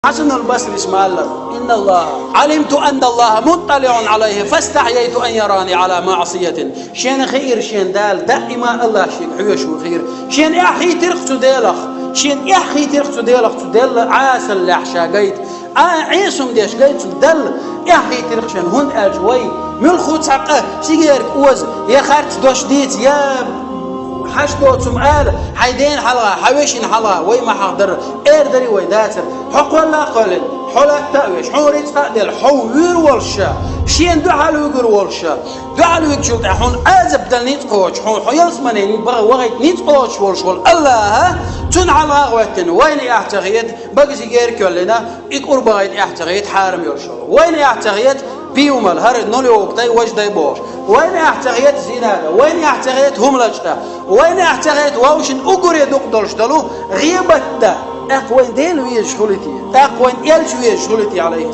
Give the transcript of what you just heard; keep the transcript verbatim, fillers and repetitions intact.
Хьасанул Басрис ма аьллара: «Инна Аллаха, Ӏалимту анна Аллаха мутталиӀун Ӏалайхи, фастахьйайту ан ярани Ӏала маӀсиятин». Шена хиира шен Дала, даима Аллах шега хьоьжуш ву хиира. Шена эхь хийтира-кх цу Делах, шена эхь хийтира-кх цу Делах, цу Делла Ӏасаллехь ша гайта. А, Ӏеса хӀума деш гайта цу Делла, эхь хийтира-кх шена, хӀунда аьлча вай муьлхха цхьа къа, сигерка оза, я харц дош дийца, я хьашт доцу хӀума ала, хьайн дена хьалха, хьайн вешина хьалха, вай ма хьахдарра, эр дарий вай дацара. Хьо кхолла а кхоьллина, хьо латта а веш, хьуна рицкъа а делла, хьо вуьйр волуш ша, шена дуьхьал вуьгур волуш ша. Дуьхьал вуьгучул тӀаьхьа хьуна Ӏазап дала ницкъ кхочуш, хьуна хьо ялсамане баха вахийта ницкъ кхочуш волуш волу Аллаха, цунна хьалха а гӀоьттина, вайна эхь ца хета, бага сигерка кхоьллина, и кӀур бахийта эхь ца хета, хьарам йолуш волу. Вайна эхь ца хета, пиво мала, хӀара нолёгу дай, важа дай бохуш. Вайна эхь ца хета, зина дан. Вайна эхь ца хета, хӀума лачкъа. Вайна эхь ца хета, вовшийн уггаре дукха долуш долу гӀийбат дан. ТӀаккха вайна Дела везаш хуьлий те? ТӀаккха вайна элча везаш хуьлий те, Ӏалайхи